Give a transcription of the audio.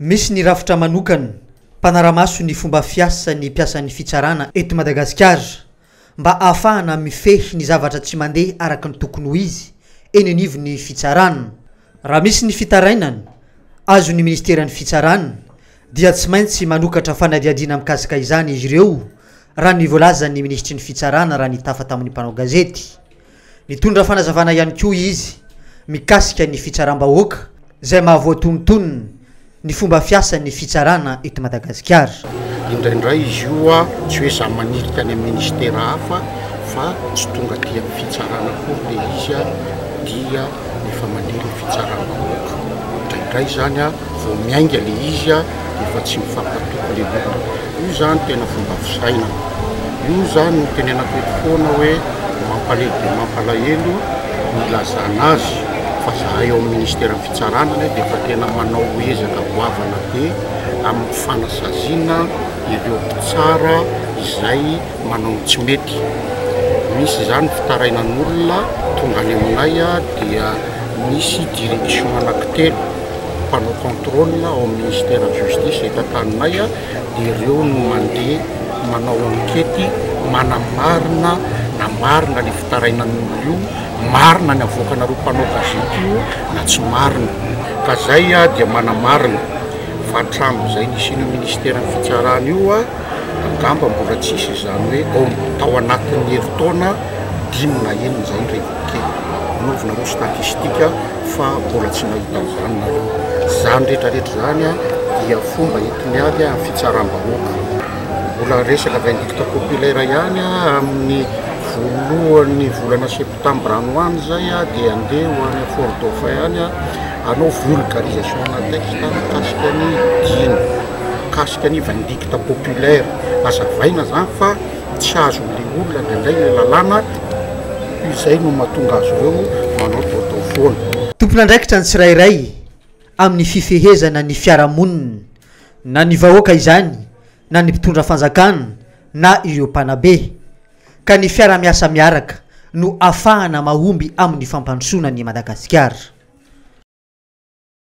Misy ny rafitra manokana mpanara-maso ny fomba fiasan'ny mpiasan'ny fitsarana eto Madagasikara mba ahafahana mifehy ny zavatra tsy mandeha araka ny tokony ho izy eny anivon'ny fitsarana. Raha misy ny fitarainana azon'ny ministeran'ny fitsarana dia tsy maintsy manokatra fanadihadiana mikasika izany izy ireo raha ny voalazan'ny minisitry ny fitsarana raha nitafa tamin'ny mpanao gazety. Nitondra fanazavana ihany koa izy mikasika ny fitsaram-bahoaka izay mahavoatonontonona ny fomba fiasan'ny fitsarana eto Madagasikara. Indraindray izy io tsy hoe za manilika any amin'ny ministera hafa fa tsy tonga aty amin'ny fitsarana akory le izy dia efa mandeha ny fitsaram-bahoaka. Indraindray izany vao miainga le izy dia efa tsy mifampatoky le olona. Io izany tena fomba fisainana. Io izany no tenenako eto foana hoe mampalelo dia mampalahelo ny ilazana azy fa zahay ao amin'ny ministeran'ny fitsarana anie dia efa tena manao ezaka goavana be amin'ny fanasaziana ireo mpitsara izay manao ny tsy mety. Misy izany fitarainan'olona tonga any aminay dia misy direction anankitelo mpanao contrôle ao amin'ny ministère ny justice eto an-taninay dia ireo no mandeha manao enquête manamarina na marina le fitarainan'olona io, marina ny avoakanareo mpanao gazety io na tsy marina. Ka zay dia manamarina fa hatramin'izay nisian'io ministère ny fitsarana io Angamba mbola tsisy izany hoe ao tao anatin'ny herintaona dimy na enina izay ny revoke. Anaovy nareo statistique fa mbola tsy nahita an'izany nareo. Izany rehetra rehetra izany dia fomba enti-miady amin'ny fitsaram-bahoaka. Mbola resaka vindicte populaire ihany amin'ny voalohan'ny volana septambra any ho any izay dia andeha ho any Fort Dauphin any hanao vulgarisation ana texte mikasika ny dina. Mikasika ny vindicte populaire, azavaina zany fa tsy azon'le olona indraindray le lalàna, izay no mahatonga azy ireo manao taotao foana. Tompon'andraikitra ny tsirairay amin'ny fifehezana ny fiarahamonina, na ny vahoaka izany na ny mpitondra fanjakana na ireo mpanabe, ka ny fiarahamiasa miaraka no afahana mahomby amin'ny fampandrosoana an'i Madagasikara.